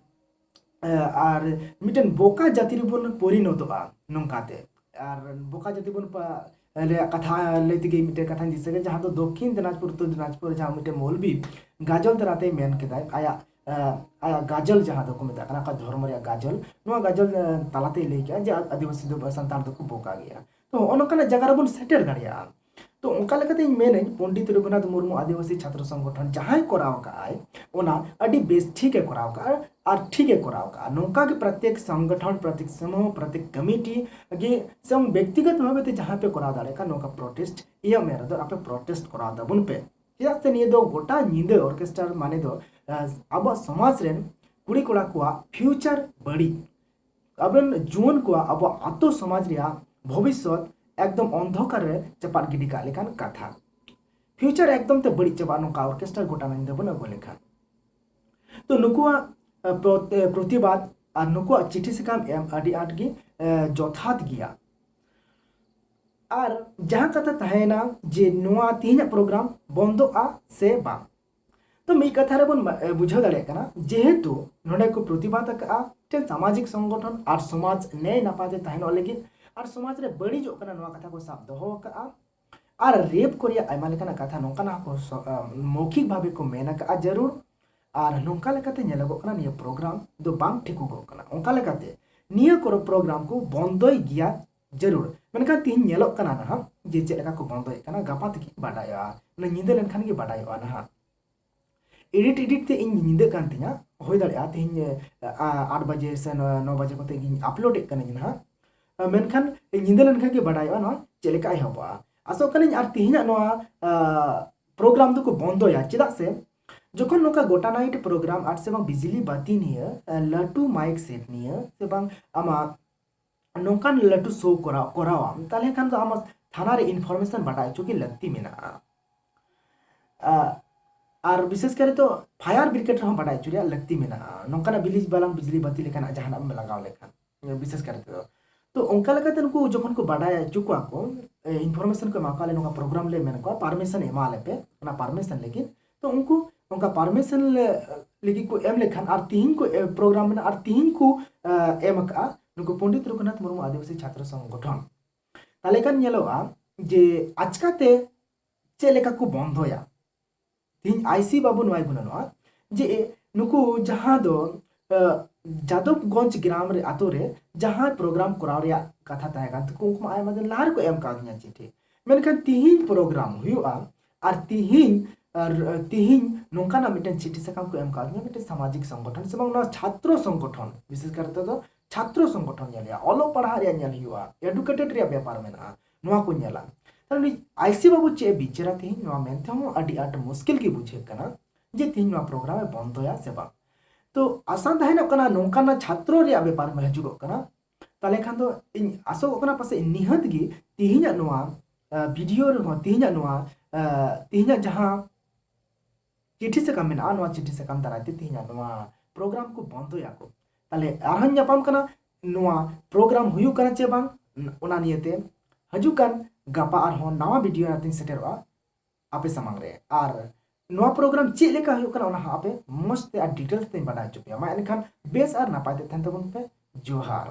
ᱟ, ᱟᱨ ᱢᱤᱫᱴᱮᱱ ᱵᱚᱠᱟ ᱡᱟᱹᱛᱤ ᱨᱮᱵᱚᱱ ᱯᱚᱨᱤᱱᱚᱛᱚᱜᱼᱟ ᱱᱚᱝᱠᱟᱛᱮ᱾ ᱟᱨ ᱵᱚᱠᱟ ᱡᱟᱹᱛᱤ ᱵᱚᱱ ᱯᱟ-, ᱨᱮᱭᱟᱜ ᱠᱟᱛᱷᱟ ᱞᱟᱹᱭ ᱛᱮᱜᱮ ᱢᱤᱫᱴᱮᱱ ᱠᱟᱛᱷᱟᱧ ᱫᱤᱥᱟᱹ ᱠᱮᱫᱟ, ᱡᱟᱦᱟᱸ ᱫᱚ ᱫᱚᱠᱠᱷᱤᱱ ᱫᱤᱱᱟᱡᱽᱯᱩᱨ, ᱩᱛᱛᱚᱨ ᱫᱤᱱᱟᱡᱽᱯᱩᱨ ᱨᱮ ᱡᱟᱦᱟᱸ ᱢᱤᱫᱴᱮᱱ ᱢᱚᱞᱵᱤ ᱜᱟᱡᱚᱞ ᱫᱟᱨᱟᱛᱮᱭ ᱢᱮᱱ ᱠᱮᱫᱟᱭ, ᱟᱭᱟᱜ, ᱟ, ᱟᱭᱟᱜ ᱜᱟᱡᱚᱞ ᱡᱟᱦᱟᱸ ᱫᱚᱠᱚ ᱢᱮᱛᱟᱜ ᱠᱟᱱᱟ, ᱚᱠᱟ ᱫᱷᱚᱨᱢᱚ ᱨᱮᱭᱟᱜ ᱜᱟᱡᱚᱞ, ᱱᱚᱣᱟ ᱜᱟᱡᱚᱞ, ᱟ, ᱛᱟᱞᱟᱛᱮᱭ ᱞᱟᱹᱭ ᱠᱮᱫᱟ ᱡᱮ ᱟ-, ᱟᱹᱫᱤᱵᱟᱹᱥᱤ ᱫᱚ, ᱥᱟᱱᱛᱟᱲ ᱫᱚᱠᱚ ᱵᱚᱠᱟ ᱜᱮᱭᱟ᱾ ᱛᱚ ᱦᱚᱸᱜᱼᱚ ᱱᱚᱝᱠᱟᱱᱟᱜ ᱡᱟᱭᱜᱟ ᱨᱮᱵᱚᱱ ᱥᱮᱴᱮᱨ ᱫᱟᱲᱮᱭᱟᱜᱼᱟ᱾ ᱛᱚ ᱚᱱᱠᱟ ᱞᱮᱠᱟᱛᱮ ᱤᱧ ᱢᱮᱱᱟᱹᱧ, ᱯᱚᱱᱰᱤᱛ ᱨᱚᱜᱷᱩᱱᱟᱛᱷ ᱢᱩᱨᱢᱩ ᱟᱹᱫᱤᱵᱟᱹᱥᱤ ᱪᱷᱟᱛᱨᱚ ᱥᱚᱝᱜᱚᱴᱷᱚᱱ ᱡᱟᱦᱟᱸᱭ ᱠᱚᱨᱟᱣ ᱠᱟᱜᱼᱟᱭ, ᱚᱱᱟ ᱟᱹᱰᱤ ᱵᱮᱥ ᱴᱷᱤᱠᱮ ᱠᱚᱨᱟᱣ ᱠᱟᱜᱼᱟ ᱟᱨ ᱴᱷᱤᱠᱮ ᱠᱚᱨᱟᱣ ᱠᱟᱜᱼᱟ᱾ ᱱᱚᱝᱠᱟ ᱜᱮ ᱯᱨᱚᱛᱮᱠ ᱥᱚᱝᱜᱚᱴᱷᱚᱱ, ᱯᱨᱚᱛᱮᱠ ᱥᱚᱢᱩᱦ, ᱯᱨᱚᱛᱮᱠ ᱠᱚᱢᱤᱴᱤ ᱜᱮ ᱥᱮ ᱵᱮᱠᱛᱤᱜᱚᱛ ᱵᱷᱟᱵᱮ ᱛᱮ ᱡᱟᱦᱟᱸ ᱯᱮ ᱠᱚᱨᱟᱣ ᱫᱟᱲᱮᱭᱟᱜ ᱠᱟᱱ, ᱱᱚᱝᱠᱟ ᱯᱨᱚᱴᱮᱥᱴ ᱤᱭᱟᱹ ᱢᱮ ᱨᱮᱫᱚ ᱟᱯᱮ ᱯᱨᱚᱴᱮᱥᱴ ᱠᱚᱨᱟᱣ ᱛᱟᱵᱚᱱ ᱯᱮ᱾ ᱪᱮᱫᱟᱜ ᱥᱮ ᱱᱤᱭᱟᱹ ᱫᱚ ᱜᱚᱴᱟ ᱧᱤᱫᱟᱹ ᱚᱨᱠᱮᱥᱴᱟᱨ ᱢᱟᱱᱮ ᱫᱚ, ᱟᱸ, ᱟᱵᱚᱣᱟᱜ ᱥᱚᱢᱟᱡᱽ ᱨᱮᱱ ᱠᱩᱲᱤ ᱠᱚᱲᱟ ᱠᱚᱣᱟᱜ ᱯᱷᱤᱭᱩᱪᱟᱨ ᱵᱟᱹᱲᱤᱡ, ᱟᱵᱚᱨᱮᱱ ᱡᱩᱣᱟᱹᱱ ᱠᱚᱣᱟᱜ, ᱟᱵᱚᱣᱟᱜ ᱟᱛᱳ ᱥᱚᱢᱟᱡᱽ ᱨᱮᱭᱟᱜ ᱵᱷᱚᱵᱤᱥᱥᱚᱛ ᱮᱠᱫᱚᱢ ᱚᱱᱫᱷᱚᱠᱟᱨ ᱨᱮ ᱪᱟᱯᱟᱫ ᱜᱤᱰᱤ ᱠᱟᱜ ᱞᱮᱠᱟᱱ ᱠᱟᱛᱷᱟ᱾ ᱯᱷᱤᱭᱩᱪᱟᱨ ᱮᱠᱫᱚᱢ ᱛᱮ ᱵᱟᱹᱲᱤᱡ ᱪᱟᱵᱟᱜᱼᱟ ᱱᱚᱝᱠᱟ ᱚᱨᱠᱮᱥᱴᱟᱨ ᱜᱚᱴᱟ ᱧᱤᱫᱟᱹ ᱵᱚᱱ ᱟᱹᱜᱩ ᱞᱮᱠᱷᱟᱱ᱾ ᱛᱚ ᱱᱩᱠᱩᱣᱟᱜ, ᱟ, ᱯᱨᱚ-, ᱮ, ᱯᱨᱚᱛᱤᱵᱟᱫ ᱟᱨ ᱱᱩᱠᱩᱣᱟᱜ ᱪᱤᱴᱷᱤ ᱥᱟᱠᱟᱢ ᱮᱢ ᱟᱹᱰᱤ ᱟᱸᱴ ᱜᱮ ᱡᱚᱛᱷᱟᱛ ᱜᱮᱭᱟ᱾ ᱟᱨ ᱡᱟᱦᱟᱸ ᱠᱟᱛᱷᱟ ᱛᱟᱦᱮᱸᱭᱮᱱᱟ ᱡᱮ ᱱᱚᱣᱟ ᱛᱮᱦᱮᱧᱟᱜ ᱯᱨᱳᱜᱨᱟᱢ ᱵᱚᱱᱫᱚᱜᱼᱟ ᱥᱮ ᱵᱟᱝ, ᱛᱚ ᱢᱤᱫ ᱠᱟᱛᱷᱟ ᱨᱮᱵᱚᱱ ᱵᱩᱡᱷᱟᱹᱣ ᱫᱟᱲᱮᱭᱟᱜ ᱠᱟᱱᱟ, ᱡᱮᱦᱮᱛᱩ ᱱᱚᱰᱮ ᱠᱚ ᱯᱨᱚᱛᱤᱵᱟᱫ ᱟᱠᱟᱫᱼᱟ ᱢᱤᱫᱴᱮᱱ ᱥᱟᱢᱟᱡᱤᱠ ᱥᱚᱝᱜᱚᱴᱷᱚᱱ ᱟᱨ ᱥᱚᱢᱟᱡᱽ ᱱᱮᱭ ᱱᱟᱯᱟᱭ ᱛᱮ ᱛᱟᱦᱮᱱᱚᱜ ᱞᱟᱹᱜᱤᱫ ᱟᱨ ᱥᱚᱢᱟᱡᱽ ᱨᱮ ᱵᱟᱹᱲᱤᱡᱚᱜ ᱠᱟᱱᱟ ᱱᱚᱣᱟ ᱠᱟᱛᱷᱟ ᱠᱚ ᱥᱟᱵ ᱫᱚᱦᱚ ᱟᱠᱟᱫᱼᱟ᱾ ᱟᱨ ᱨᱮᱯ ᱠᱚ ᱨᱮᱭᱟᱜ ᱟᱭᱢᱟ ᱞᱮᱠᱟᱱᱟᱜ ᱠᱟᱛᱷᱟ ᱱᱚᱝᱠᱟᱱᱟᱜ ᱠᱚ ᱢᱳᱣᱠᱷᱤᱠ ᱵᱷᱟᱵᱮ ᱠᱚ ᱢᱮᱱ ᱟᱠᱟᱫᱼᱟ ᱡᱟᱹᱨᱩᱲ᱾ ᱟᱨ ᱱᱚᱝᱠᱟ ᱞᱮᱠᱟᱛᱮ ᱧᱮᱞᱚᱜᱚᱜ ᱠᱟᱱᱟ ᱱᱤᱭᱟᱹ ᱯᱨᱳᱜᱨᱟᱢ ᱫᱚ ᱵᱟᱝ ᱴᱷᱤᱠᱚᱜᱚᱜ ᱠᱟᱱᱟ᱾ ᱚᱱᱠᱟ ᱞᱮᱠᱟᱛᱮ ᱱᱤᱭᱟᱹ ᱠᱚᱨᱮ ᱯᱨᱳᱜᱨᱟᱢ ᱠᱚ ᱵᱚᱱᱫᱚᱭ ᱜᱮᱭᱟ ᱡᱟᱹᱨᱩᱲ᱾ ᱢᱮᱱᱠᱷᱟᱱ ᱛᱤᱦᱤᱧ ᱧᱮᱞᱚᱜ ᱠᱟᱱᱟ ᱱᱟᱦᱟᱜ ᱡᱮ ᱪᱮᱫ ᱞᱮᱠᱟ ᱠᱚ ᱵᱚᱱᱫᱚᱭᱮᱫ ᱠᱟᱱᱟ, ᱜᱟᱯᱟ ᱛᱮᱜᱮ ᱵᱟᱰᱟᱭᱚᱜᱼᱟ, ᱧᱤᱫᱟᱹ ᱞᱮᱱᱠᱷᱟᱱ ᱜᱮ ᱵᱟᱰᱟᱭᱚᱜᱼᱟ ᱱᱟᱦᱟᱜ᱾ ᱮᱰᱤᱴ ᱮᱰᱤᱴ ᱛᱮ ᱤᱧ ᱧᱤᱫᱟᱹᱜ ᱠᱟᱱ ᱛᱤᱧᱟ, ᱦᱩᱭ ᱫᱟᱲᱮᱭᱟᱜᱼᱟ ᱛᱤᱦᱤᱧ ᱟᱴ ᱵᱟᱡᱮ ᱥᱮ ᱱᱚ ᱵᱟᱡᱮ ᱠᱚᱛᱮ ᱜᱤᱧ ᱟᱯᱞᱳᱰᱮᱫ ᱠᱟᱹᱱᱟᱹᱧ ᱱᱟᱦᱟᱜ᱾ ᱢᱮᱱᱠᱷᱟᱱ ᱧᱤᱫᱟᱹ ᱞᱮᱱᱠᱷᱟᱱ ᱜᱮ ᱵᱟᱰᱟᱭᱚᱜᱼᱟ ᱱᱚᱣᱟ ᱪᱮᱫ ᱞᱮᱠᱟ ᱮᱦᱚᱵᱚᱜᱼᱟ᱾ ᱟᱥᱚᱜ ᱠᱟᱹᱱᱟᱹᱧ ᱟᱨ ᱛᱤᱦᱤᱧᱟᱜ ᱱᱚᱣᱟ ᱯᱨᱳᱜᱨᱟᱢ ᱫᱚᱠᱚ ᱵᱚᱱᱫᱚᱭᱟ᱾ ᱪᱮᱫᱟᱜ ᱥᱮ ᱡᱚᱠᱷᱚᱱ ᱱᱚᱝᱠᱟ ᱜᱚᱴᱟ ᱱᱟᱭᱤᱴ ᱯᱨᱳᱜᱨᱟᱢ ᱟᱨ ᱥᱮ ᱵᱟᱝ ᱵᱤᱡᱽᱞᱤ ᱵᱟᱹᱛᱤ ᱱᱤᱭᱟᱹ, ᱞᱟᱹᱴᱩ ᱢᱟᱭᱤᱠ ᱥᱮᱴ ᱱᱤᱭᱟᱹ ᱥᱮ ᱵᱟᱝ ᱟᱢᱟᱜ ᱱᱚᱝᱠᱟᱱ ᱞᱟᱹᱴᱩ ᱥᱳ ᱠᱚᱨᱟᱣ ᱠᱚᱨᱟᱣᱟ, ᱛᱟᱦᱚᱞᱮ ᱠᱷᱟᱱ ᱫᱚ ᱟᱢᱟᱜ ᱛᱷᱟᱱᱟ ᱨᱮ ᱤᱱᱯᱷᱚᱨᱢᱮᱥᱚᱱ ᱵᱟᱰᱟᱭ ᱦᱚᱪᱚ ᱜᱮ ᱞᱟᱹᱠᱛᱤ ᱢᱮᱱᱟᱜᱼᱟ᱾ ᱟᱨ ᱵᱤᱥᱮᱥ ᱠᱟᱨᱮ ᱫᱚ ᱯᱷᱟᱭᱟᱨ ᱵᱨᱤᱜᱮᱰ ᱨᱮᱦᱚᱸ ᱵᱟᱰᱟᱭ ᱦᱚᱪᱚ ᱨᱮᱭᱟᱜ ᱞᱟᱹᱠᱛᱤ ᱢᱮᱱᱟᱜᱼᱟ, ᱱᱚᱝᱠᱟᱱᱟᱜ ᱵᱤᱞᱤᱡ ᱵᱟᱞᱟᱝ ᱵᱤᱡᱽᱞᱤ ᱵᱟᱹᱛᱤ ᱞᱮᱠᱟᱱᱟᱜ ᱡᱟᱦᱟᱱᱟᱜ ᱮᱢ ᱞᱟᱜᱟᱣ ᱞᱮᱠᱷᱟᱱ᱾ ᱵᱤᱥᱮᱥ ᱠᱟᱨ ᱛᱮᱫᱚ᱾ ᱛᱚ ᱚᱱᱠᱟ ᱞᱮᱠᱟᱛᱮ ᱱᱩᱠᱩ ᱡᱚᱠᱷᱚᱱ ᱠᱚ ᱵᱟᱰᱟᱭ ᱦᱚᱪᱚ ᱠᱚᱣᱟ ᱠᱚ, ᱤᱱᱯᱷᱚᱨᱢᱮᱥᱚᱱ ᱠᱚ ᱮᱢᱟ ᱠᱚᱣᱟ, ᱟᱞᱮ ᱱᱚᱝᱠᱟ ᱯᱨᱳᱜᱨᱟᱢ ᱞᱮ ᱢᱮᱱ ᱠᱚᱣᱟ, ᱯᱟᱨᱢᱤᱥᱚᱱ ᱮᱢᱟ ᱞᱮᱯᱮ, ᱚᱱᱟ ᱯᱟᱨᱢᱤᱥᱚᱱ ᱞᱟᱹᱜᱤᱫ᱾ ᱛᱚ ᱩᱱᱠᱩ ᱚᱱᱠᱟ ᱯᱟᱨᱢᱤᱥᱚᱱ ᱞᱟᱹᱜᱤᱫ ᱠᱚ ᱮᱢ ᱞᱮᱠᱷᱟᱱ ᱟᱨ ᱛᱤᱦᱤᱧ ᱠᱚ ᱯᱨᱳᱜᱨᱟᱢ ᱢᱮᱱᱟᱜᱼᱟ ᱟᱨ ᱛᱤᱦᱤᱧ ᱠᱚ ᱮᱢ ᱟᱠᱟᱫᱼᱟ ᱱᱩᱠᱩ ᱯᱚᱱᱰᱤᱛ ᱨᱚᱜᱷᱩᱱᱟᱛᱷ ᱢᱩᱨᱢᱩ ᱟᱹᱫᱤᱵᱟᱹᱥᱤ ᱪᱷᱟᱛᱨᱚ ᱥᱚᱝᱜᱚᱴᱷᱚᱱ, ᱛᱟᱦᱚᱞᱮ ᱠᱷᱟᱱ ᱧᱮᱞᱚᱜᱼᱟ ᱡᱮ ᱟᱪᱠᱟᱛᱮ ᱪᱮᱫ ᱞᱮᱠᱟ ᱠᱚ ᱵᱚᱱᱫᱚᱭᱟ᱾ ᱛᱤᱦᱤᱧ ᱟᱭᱥᱤ ᱵᱟᱹᱵᱩ ᱱᱚᱣᱟᱭ ᱜᱩᱱᱟᱹᱱᱚᱜᱼᱟ ᱡᱮ ᱱᱩᱠᱩ ᱡᱟᱦᱟᱸ ᱫᱚ ᱡᱟᱫᱚᱵᱽᱜᱚᱸᱡᱽ ᱜᱨᱟᱢ ᱨᱮ, ᱟᱛᱳ ᱨᱮ ᱡᱟᱦᱟᱸ ᱯᱨᱳᱜᱨᱟᱢ ᱠᱚᱨᱟᱣ ᱨᱮᱭᱟᱜ ᱠᱟᱛᱷᱟ ᱛᱟᱦᱮᱸ ᱠᱟᱱ ᱛᱟᱠᱚ, ᱩᱱᱠᱩ ᱢᱟ ᱟᱭᱢᱟ ᱫᱤᱱ ᱞᱟᱦᱟ ᱨᱮᱠᱚ ᱮᱢ ᱠᱟᱣᱫᱤᱧᱟ ᱪᱤᱴᱷᱤ᱾ ᱢᱮᱱᱠᱷᱟᱱ ᱛᱤᱦᱤᱧ ᱯᱨᱳᱜᱨᱟᱢ ᱦᱩᱭᱩᱜᱼᱟ ᱟᱨ ᱛᱤᱦᱤᱧ ᱟᱨ ᱛᱤᱦᱤᱧ ᱱᱚᱝᱠᱟᱱᱟᱜ ᱢᱤᱫᱴᱮᱱ ᱪᱤᱴᱷᱤ ᱥᱟᱠᱟᱢ ᱠᱚ ᱮᱢ ᱠᱟᱣᱫᱤᱧᱟ ᱢᱤᱫᱴᱮᱱ ᱥᱟᱢᱟᱡᱤᱠ ᱥᱚᱝᱜᱚᱴᱷᱚᱱ ᱥᱮ ᱵᱟᱝ ᱚᱱᱟ ᱪᱷᱟᱛᱨᱚ ᱥᱚᱝᱜᱚᱴᱷᱚᱱ, ᱵᱤᱥᱮᱥ ᱠᱟᱨᱛᱮ ᱫᱚ ᱪᱷᱟᱛᱨᱚ ᱥᱚᱝᱜᱚᱴᱷᱚᱱ ᱧᱮᱞ ᱦᱩᱭᱩᱜᱼᱟ, ᱚᱞᱚᱜ ᱯᱟᱲᱦᱟᱜ ᱨᱮᱭᱟᱜ ᱧᱮᱞ ᱦᱩᱭᱩᱜᱼᱟ, ᱮᱰᱩᱠᱮᱴᱮᱰ ᱨᱮᱭᱟᱜ ᱵᱮᱯᱟᱨ ᱢᱮᱱᱟᱜᱼᱟ, ᱱᱚᱣᱟ ᱠᱚ ᱧᱮᱞᱟ᱾ ᱛᱟᱦᱞᱮ ᱩᱱᱤ ᱟᱭᱥᱤ ᱵᱟᱹᱵᱩ ᱪᱮᱫ ᱮ ᱵᱤᱪᱟᱹᱨᱟ ᱛᱤᱦᱤᱧ, ᱱᱚᱣᱟ ᱢᱮᱱ ᱛᱮᱦᱚᱸ ᱟᱹᱰᱤ ᱟᱸᱴ ᱢᱩᱥᱠᱤᱞ ᱜᱮ ᱵᱩᱡᱷᱟᱹᱜ ᱠᱟᱱᱟ ᱡᱮ ᱛᱤᱦᱤᱧ ᱱᱚᱣᱟ ᱯᱨᱳᱜᱨᱟᱢ ᱮ ᱵᱚᱱᱫᱚᱭᱟ ᱥᱮ ᱵᱟᱝ᱾ ᱛᱚ ᱟᱥᱟ ᱛᱟᱦᱮᱱᱚᱜ ᱠᱟᱱᱟ ᱱᱚᱝᱠᱟᱱᱟᱜ ᱪᱷᱟᱛᱨᱚ ᱨᱮᱭᱟᱜ ᱵᱮᱯᱟᱨ ᱢᱟ ᱦᱤᱡᱩᱜᱚᱜ ᱠᱟᱱᱟ, ᱛᱟᱦᱞᱮ ᱠᱷᱟᱱ ᱫᱚ ᱤᱧ ᱟᱥᱚᱜᱚᱜ ᱠᱟᱱᱟ ᱯᱟᱥᱮᱡ ᱱᱤᱦᱟᱹᱛ ᱜᱮ ᱛᱤᱦᱤᱧᱟᱜ ᱱᱚᱣᱟ ᱵᱷᱤᱰᱤᱭᱳ ᱨᱮᱦᱚᱸ, ᱛᱤᱦᱤᱧᱟᱜ ᱱᱚᱣᱟ ᱛᱤᱦᱤᱧᱟᱜ ᱡᱟᱦᱟᱸ ᱪᱤᱴᱷᱤ ᱥᱟᱠᱟᱢ ᱢᱮᱱᱟᱜᱼᱟ, ᱱᱚᱣᱟ ᱪᱤᱴᱷᱤ ᱥᱟᱠᱟᱢ ᱫᱟᱨᱟᱭ ᱛᱮ ᱛᱤᱦᱤᱧᱟᱜ ᱱᱚᱣᱟ ᱯᱨᱳᱜᱨᱟᱢ ᱠᱚ ᱵᱚᱱᱫᱚᱭᱟᱠᱚ᱾ ᱛᱟᱦᱞᱮ ᱟᱨᱦᱚᱸᱧ ᱧᱟᱯᱟᱢ ᱠᱟᱱᱟ ᱱᱚᱣᱟ ᱯᱨᱳᱜᱨᱟᱢ ᱦᱩᱭᱩᱜ ᱠᱟᱱᱟ ᱪᱮ ᱵᱟᱝ, ᱚᱱᱟ ᱱᱤᱭᱮᱛᱮ ᱦᱤᱡᱩᱜ ᱠᱟᱱ ᱜᱟᱯᱟ ᱟᱨᱦᱚᱸ ᱱᱟᱣᱟ ᱵᱷᱤᱰᱤᱭᱳ ᱟᱛᱮᱧ ᱥᱮᱴᱮᱨᱚᱜᱼᱟ ᱟᱯᱮ ᱥᱟᱢᱟᱝ ᱨᱮ᱾ ᱟᱨ ᱱᱚᱣᱟ ᱯᱨᱳᱜᱨᱟᱢ ᱪᱮᱫ ᱞᱮᱠᱟ ᱦᱩᱭᱩᱜ ᱠᱟᱱᱟ, ᱚᱱᱟ ᱦᱚᱸ ᱟᱯᱮ ᱢᱚᱡᱽ ᱛᱮ ᱟᱨ ᱰᱤᱴᱮᱞᱥ ᱛᱮᱧ ᱵᱟᱰᱟᱭ ᱦᱚᱪᱚ ᱯᱮᱭᱟ᱾ ᱢᱟ ᱮᱱᱠᱷᱟᱱ ᱵᱮᱥ ᱟᱨ ᱱᱟᱯᱟᱭ ᱛᱮ ᱛᱟᱦᱮᱱ ᱛᱟᱵᱚᱱ ᱯᱮ᱾ ᱡᱚᱦᱟᱨ᱾